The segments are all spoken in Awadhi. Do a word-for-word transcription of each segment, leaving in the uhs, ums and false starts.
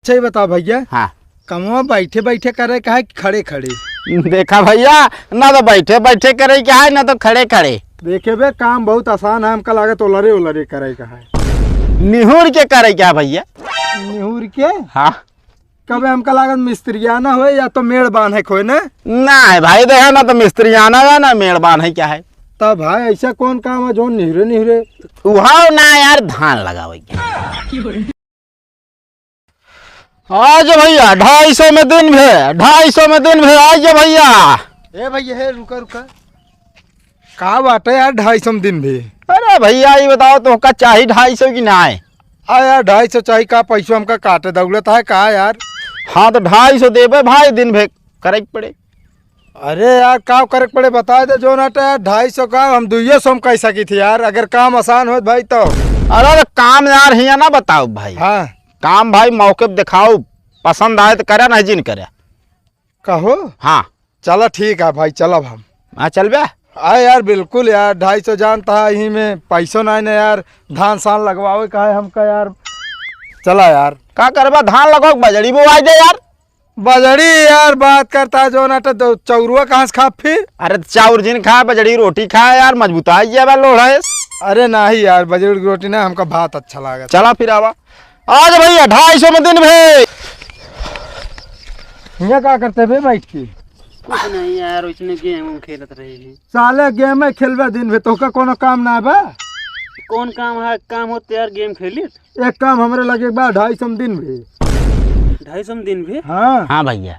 अच्छा, ये बता भैया, हाँ। कमवा बैठे बैठे करे का है कि खड़े खड़े? देखा भैया, ना तो बैठे बैठे करे का है, ना तो खड़े खड़े। देखे बे, काम बहुत आसान है, हमका लागत ओलरे ओलरे करे का है। निहुर के करे का है भैया? निहुर के? हाँ। कबे हमका लागत मिस्त्रियाना होए या तो मेड़ बान्हे के होए ना? ना है भाई, देखा ना तो मिस्त्रियाना है ना मेड़ बान्हे का है। तब भाई ऐसा कौन काम है जो निहुरे निहुरे? उहाव ना यार, धान लगावे के। आ जा भैया, ढाई सौ में दिन भे, ढाई सौ में दिन भे, आ जा भैया। ए भैया, हे रुका रुका, का बाटे यार, ढाई सौ में दिन भे? अरे भैया, ये बताओ, तोहका चाही ढाई सौ कि नाय? आ यार, ढाई सौ चाही का, पैसो हमका काटे दौलत है का यार? हाँ, तो ढाई सौ देबे भाई, दिन भे करे के पड़े। अरे यार, का करे के पड़े, बता दे जो ना, तो यार, ढाई सौ का हम दुइयो सौ में कह सकी थी यार, अगर काम आसान होत भाई तो। अरे, अरे, काम यार हियाँ ना बताओ भाई। हाँ। काम भाई मौके पे दिखाओ, पसंद आए तो करे, नहीं जिन करे। कहो? हाँ। चला ठीक है भाई, चलब हम। हाँ, चलबे? आ यार, बिल्कुल यार, ढाई सौ जानता है, यही में पैसो नहीं ना यार, धान सान लगवावे का है हमका यार। चला यार। का करबा, धान लगाओ, बजड़ी बोवाई दे यार। बजड़ी यार, बात करता है जो ना, तो दो-, चौरुआ कहाँ से खा फिर? अरे, चाउर जिन खा, बजड़ी रोटी खा यार, मजबूता ही है बा, लोढ़ा है। अरे नहीं यार, बजड़ी की रोटी ना, हमका भात अच्छा लागत। चला फिर आवा। आ जा भैया, ढाई सौ में दिन भे। हियाँ का करते बे बैठ के? कुछ नहीं यार, उसने गेम खेलत रहे हैं। साले गेम में खेलबे दिन भे, तोहका कोनो काम ना बा? कौन काम है? काम होते यार, गेम खेलित। एक काम हमरे लगे बा, ढाई सौ में दिन भे। ढाई सौ में दिन भे? हाँ। हाँ भैया।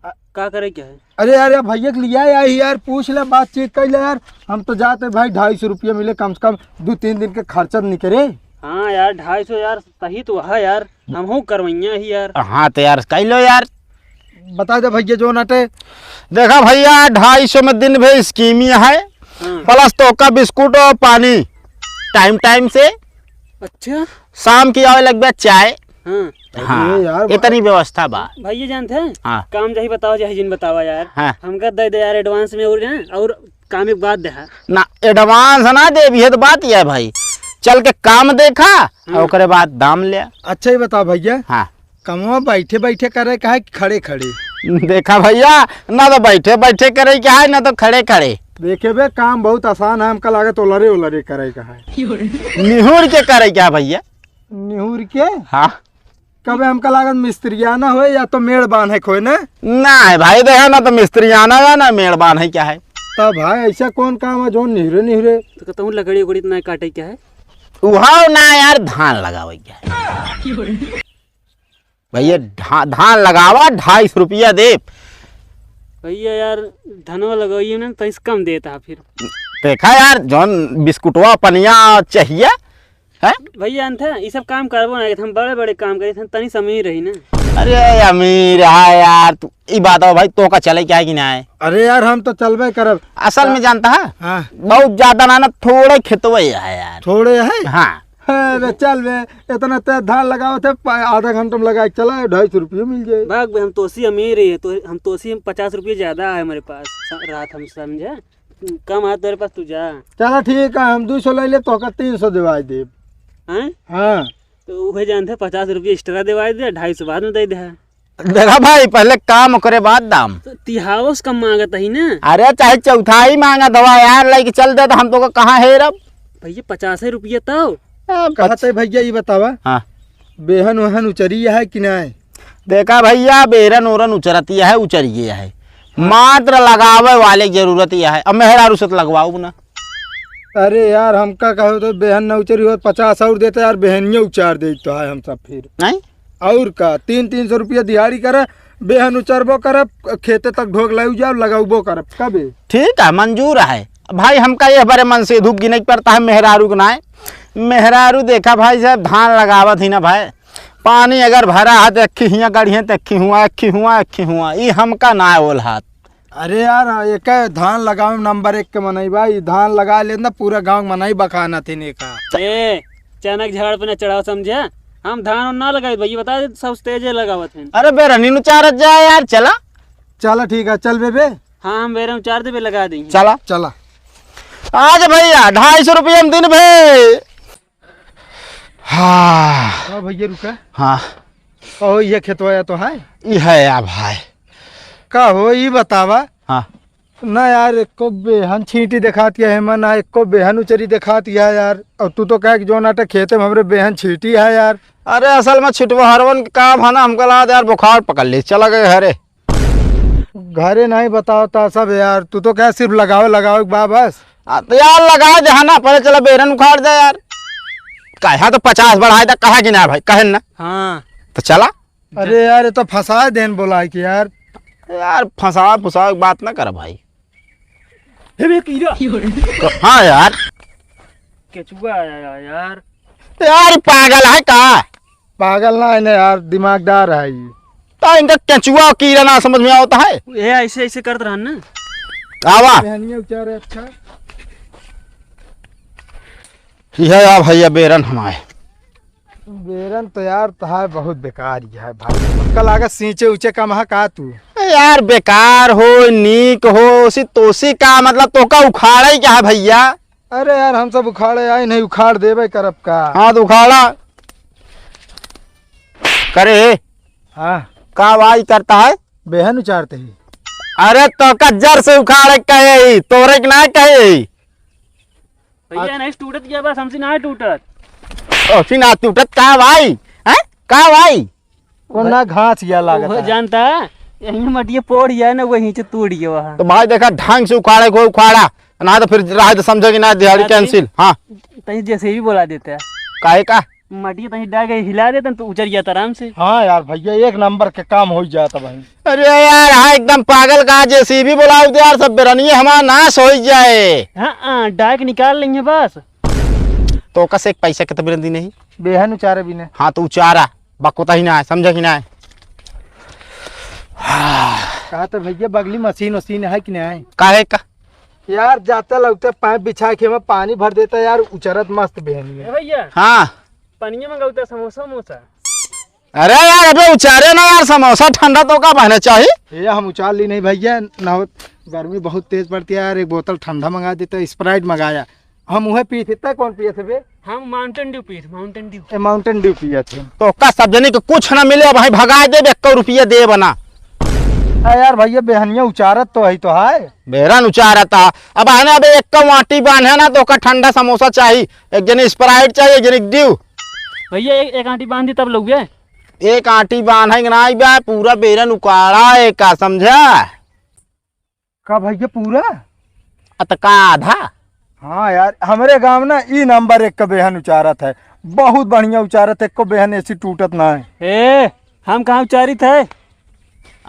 आ, का करे क्या है? अरे यार, यार भैया के लिया आई यार, पूछ ले, बातचीत कर ले यार। हम तो जाते भाई, ढाई सौ रुपया मिले, कम से कम दो तीन दिन के खर्चा निकले। हाँ यार, ढाई सौ यार, सही तो है यार, हमहू करवैया ही यार। हाँ तो यार, कर लो यार। बता दे भैया जो नटे। देखा भैया, ढाई सौ में दिन भे स्कीमी है, हाँ। प्लस तोहका बिस्कुट और पानी टाइम टाइम से। अच्छा। शाम की आवे लगबे चाय। हाँ। हाँ, अरे यार, इतनी व्यवस्था बा। भैया जानते हैं? हाँ। काम जाही बतावा, जाही जिन बतावा यार। हाँ। हमका दे दे यार एडवांस में, और ना, और काम एक बात दे। ना, एडवांस ना देबी है तो बात यह है भाई, चल के काम देखा, हाँ। और ओकरे बाद दाम ले। अच्छा, ये बता भैया, हाँ। कमवा बैठे बैठे करे का है कि खड़े खड़े? देखा भैया, ना तो बैठे बैठे करे का है, ना तो खड़े खड़े। देखे बे, काम बहुत आसान है, हमका लागत ओलरे ओलरे करे का है। निहुर के करे का है भैया? निहुर के? हाँ। कबे हमका लागत मिस्त्रियाना होए या तो मेड़ बांधे के होए ना? ना है भाई, देखा ना तो मिस्त्रियाना है ना मेड़ बांधे का है। तब भाई ऐसा कौन काम है जो निहुरे निहुरे? तो कहता हूँ लकड़ी उकड़ी इतना काटे का है? उहाव ना यार, धान लगावे का है। भैया धा-, धान लगावा, ढाई सौ रुपया दे। भैया यार, धनवा लगाइए ना, तो इस कम देता है फिर। देखा यार, जौन बिस्कुटवा पनिया चाहिए, हैं? भैया, अंत है, ये सब काम करबो ना, हम बड़े बड़े काम करी, हम तनी से अमीर रही ना। अरे अमीर है यार, तू ई बात हो भाई, तो का चले क्या है कि ना है? अरे यार, हम तो चलबे करब। असल में जानता है, हाँ। बहुत ज्यादा ना, ना, थोड़े खेतवे है यार। थोड़े है? हाँ। अरे चल बे, इतना तेज धान लगावत है, प-, आधा घंटा में लगा के चला, ढाई सौ रुपये मिल जाए। भाग बे, हम तोसी अमीर ही है, तो हम तोसी हम पचास रुपये ज्यादा है हमारे पास, स-, रात हम समझे, कम है तेरे पास, तू जा। चला ठीक है, हम दो सौ ले ले, तो का तीन सौ दिवाई देब। हैं? हाँ। तो उहे जानते, पचास रुपये एक्स्ट्रा दिवाई दे, ढाई सौ बाद में दे दे। देखा भाई, पहले काम, ओकरे बाद दाम। तो तिहावस कम मांगत ही ना। अरे, चाहे चौथाई मांगत हवा यार, लेके चल दे, तो हम तो कहाँ हेरब? भैया, पचास रुपया तो। अब कहते भैया, ये बतावा, हाँ। बेहन वहन उचरी है कि नहीं? देखा भैया, बेरन ओरन उचरती है, उचरिए है, हाँ। मात्र लगावे वाले की जरूरत यह है। अब मेहरारू से तो लगवाऊ ना। अरे यार, हमका कहो तो बेहन न उचरी होत, पचास और देते यार, बेहनिया उचार दे तो है हम सब फिर। नहीं? और का, तीन तीन सौ रुपया दिहाड़ी करे, बेहन उचरबो करब, खेते तक ढोक लाऊ जाओ, लगाउबो करब, कबे? ठीक है, मंजूर है भाई, हमका ये बड़े मन से धूप गिने के पड़ता है, मेहरारू के नाय। मेहरारू देखा भाई साहब, धान लगावत ही ना भाई, पानी अगर भरा है तो अक्खी हियाँ गढ़िया, तो अक्खी हुआ, अक्खी हुआ, अक्खी हुआ, ई हमका ना ओल हाथ। अरे यार, एक धान लगावे में नंबर एक के मनई बा, ई धान लगा लेत ना, पूरा गाँव के मनई बखानत ही नेका। ए, चनक झाड़ पे न चढ़ाव समझे, हम धान ना लगाई भैया, बता दे, सब तेजे लगावत हैं। अरे बेरनी नु चारत जाए यार, चला। चला ठीक है, चल बे बे। हाँ, हम बेरन चार देबे लगा दी। चला। चला। आज भैया, ढाई सौ रुपया में दिन भे। हाँ। हाँ भैया, रुका। हाँ। कहो, ये खेतवा या तो है? ई है या भाई। का हो, ई बतावा। हाँ। ना यार, एको बेहन छींटी देखात या है, ना एको बेहन उचरी देखात या यार। और तू तो कहे कि जौन आटे खेते में हमरे बेहन छींटी है यार। अरे असल में छिटवहरवन के काम है ना, हमका लागत यार बुखार पकड़ ली, चला गए घरे। घरे नहीं बतावता सब यार, तू तो कहे सिर्फ लगावे लगावे के बा बस। आ, तो यार लगा दे है ना, पहले चला बेरन उखाड़ दे यार। कहा तो पचास बढ़ाए था, कहा कि ना भाई, कहे ना। हाँ। तो चला। अरे यार, ये तो फंसा देन बोला है कि यार। यार फंसा फुसा के बात ना कर भाई। हे बे कीड़ा। तो हाँ यार। केचुआ आया यार। यार, ई पागल है का? पागल ना है ना यार, दिमागदार है ये। तो इनका केचुआ कीड़ा ना समझ में आवता है। ये ऐसे ऐसे करत रहन ना। आवा। पहनिए उचारे अच्छा। यह आ भैया बेरन हमारे। बेरन तो यार तहार बहुत बेकार ही है भाई। हमका लागत सींचे ऊंचे कम है का तू? ए यार, बेकार हो, नीक हो, उसी तोसी का मतलब, तोका उखाड़ा ही क्या है भैया? अरे यार, हम सब उखाड़े आए नहीं, उखाड़ देबे करब का? हाँ, तो उखाड़ा। करे। हाँ। का वाई करता है? बेहन उचारते ही। अरे, तोका जर से उखाड़े कहे ही, तोरे के ना कहे ही। भैया, नहीं टूटत क्या बस, हमसे ना टूटत। हमसे ना टूटत का भाई? हैं? का भाई? वो ना घास या लागत वो है। जानता, यही मटिया पोड़ या ना, वहीं से तोड़ गया वहाँ। तो भाई देखा, ढंग से उखाड़े को उखाड़ा, ना तो फिर रहा तो समझे कि ना, दिहाड़ी हाँ जी। Cancel। हाँ। तहीं JCB बोला देते हैं। काहे का? मटिया तहीं डाल के हिला देते हैं तो उचर जाता आराम से। हाँ यार भैया, एक नंबर के काम हो जाता भाई। अरे यार, हाँ, एकदम पागल का JCB बुलाओ दे यार, सब बेरनिए हमारा नाश हो जाए। हाँ, हाँ, डाक निकाल लेंगे बस। तो कस एक पैसा के तो बेरन दी नहीं। बेहन उचारे भी ने। हाँ, तो उचारा, बकवता ही ना है, समझा कि ना है? कहा तो भैया, बगली मशीन वशीन है कि नहीं? काहे का? यार, जाता लगता पाइप बिछा के में पानी भर देता यार, उचरत मस्त बेहन में। ए भैया। हाँ। पनिया मंगाऊ तो समोसा वमोसा। अरे यार, अबे उचारे ना यार, समोसा ठंडा तो का बहने चाही? ये हम उचार ली नहीं भैया, ना हो, गर्मी बहुत तेज पड़ती है यार, एक बोतल ठंडा मंगा देता, Sprite मंगाया, हम उहे पी थे, तै कौन पिए थे बे? हम Mountain Dew पी थे, Mountain Dew। ए, Mountain Dew पिए थे। तो का सब जने के कुछ ना मिले, अब भाई भगा दे, एक रुपया दे बना। आ यार भैया, बेहनिया उचारत तो है तो है। बेरन उचारत है। अब है ना, अबे एक वाटी बांधे ना, तो ओका ठंडा समोसा चाही, एक जने Sprite चाही, एक जने Dew। भैया, एक, एक आंटी बांध दी तब लोगे। एक आंटी बांधे के ना बा, पूरा बेरन उकाड़ा है का, समझा? का भैया, पूरा? अ, त का आधा? हाँ यार, हमरे गांव ना ई नंबर एक का बेहन उचारत है, बहुत बढ़िया उचारत है, एको बेहन ऐसी टूटत ना है। ए, हम कहाँ उचारित है?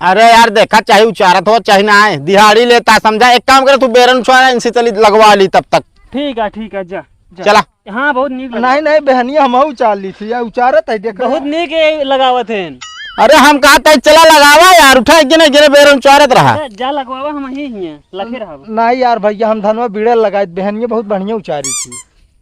अरे यार, देखा, चाहे उचारत हो, चाहे ना है, दिहाड़ी लेता, समझा? एक काम करे, तू बेरन उचारा, इनसे चली लगवा ली तब तक। ठीक है, ठीक है, जा, जा। चला। हाँ, बहुत नीक लगा। नहीं, नहीं, बेहनिया हमहू उचार ली थी, या उचारत है, देख रहे बहुत हैं। नीक ये लगावत हैं। अरे, हम कहा तै चला लगावा यार, उठा, एक जने, एक जने बेरन उचारत रहा। अरे, जा लगवावा, हम ही हियाँ, लखे रहब। नहीं यार भैया, हम धनवा बीड़े लगाए, बेहनिया बहुत बढ़िया उचारी थी।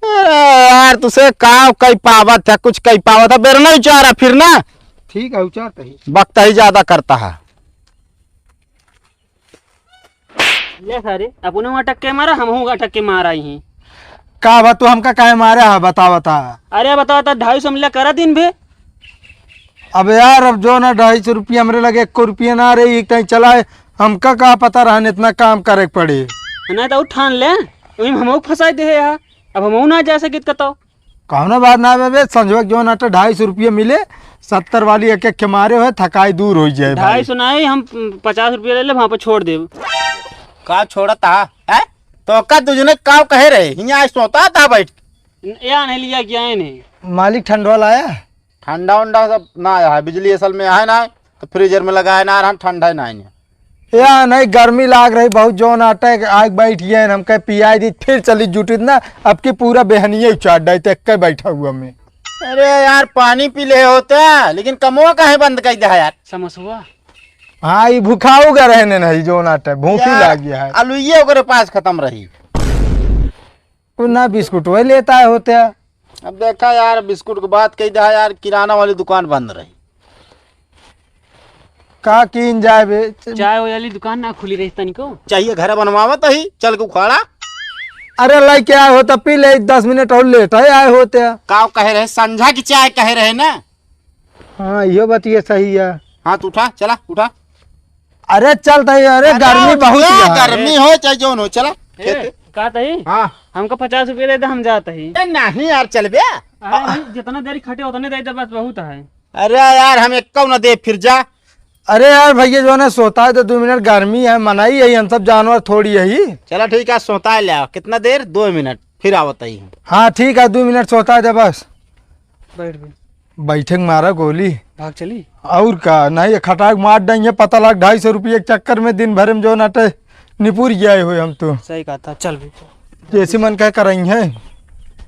अरे यार, तुसे का कई पावत है, कुछ कई पावत है, बेरना उचारा फिर ना। ठीक है, उचारत ही। वक्त ही ज्यादा करता है। ले सारे, अपने वहाँ टक्के मारा, हम हूँ टक्के मारा ही। का बा, तू हमका काहे मारे हा, बतावा ता? अरे बतावा ता, ढाई सौ मिला करा दिन भे। अब यार, अब जो ना ढाई सौ रुपया हमरे लगे, एको रुपया ना रही, एक टाइम चलाए, हमका का पता रहन इतना काम करे के पड़े। नहीं तो ठान ले, वही में हमहू फंसाई दे है यहाँ, अब हमहू ना जा सकित कतो। कौनो बात ना बे, संझवा के जौन आटे ढाई सौ रुपये मिले, सत्तर वाली एक एक के मारे होए, थकाई दूर होइ जाए भाई। ढाई सौ नहीं, हम पचास रुपये ले ले, वहाँ पर छोड़ देब। का छोड़त हा? हैं? तो का तुझने का कहे रहे? हियाँ आज सोता था बैठ। या नहीं लिया क्या है नहीं? मालिक ठंडवा लाया? ठंडा उंडा सब ना आया है, बिजली असल में है ना, तो freezer में लगाए ना रहा, ठंडा ही ना है। या नहीं, गर्मी लाग रही बहुत, जौन आटा है, आग बैठ गया है, हम कहे पियाई दी, फिर चली जुटित ना, अब की पूरा बेहनिये उचार डाई, तो एक्के बैठा हुआ में। अरे यार, पानी पी ले होता, लेकिन कमवा काहे बंद कर दिया यार? समोसवा। हाँ, ये भूखाऊ का रहने नहीं, जौन आटा है, भूखी यार, लाग गया है। आलूये ओकरे पास खत्म रही। वो ना बिस्कुट वही लेता है होते। अब देखा यार, बिस्कुट के बात कही दे यार, किराना वाली दुकान बंद रही। का कीन जाए बे? चाय वाली दुकान ना खुली रही तनिको। चाहिए घर बनवावत ही, चल के उखाड़ा। अरे लेके आए हो तो पी ले, दस मिनट और लेट है आए होते। का कहे रहे, संझा की चाय कहे रहे ना। हाँ, इहो बतिया सही है। हाँ, तू उठा, चला, उठा। अरे चल तई, अरे अरे गर्मी उठ बहुत जा, है। गर्मी हो चाहे जौन हो, चला। ए, खेत। का तई? हाँ। हमका पचास रुपया दे दे, हम जात ही। ए, नहीं यार, चल बे। अरे नहीं, जितना देरी खटे उतने दे दे, बस बहुत है। अरे यार, हम एक्को न दे, फिर जा। अरे यार भैया, जौन है सोता है तो दो मिनट, गर्मी है, मनाई है, हम सब जानवर थोड़ी है। चला ठीक है, सोता है, ले आओ। कितना देर? दो मिनट, फिर आवत ही। हाँ ठीक है, दो मिनट सोता है तो बस। बैठ गए। बैठे के मारा गोली। भाग चली। और का, नहीं, ये खटाक मार देंगे, पता लग ढाई सौ रुपये के चक्कर में दिन भर में जौन अटे निपुर गया हो हम तो। सही कहा था, चल भी। जैसे मन कह करई है।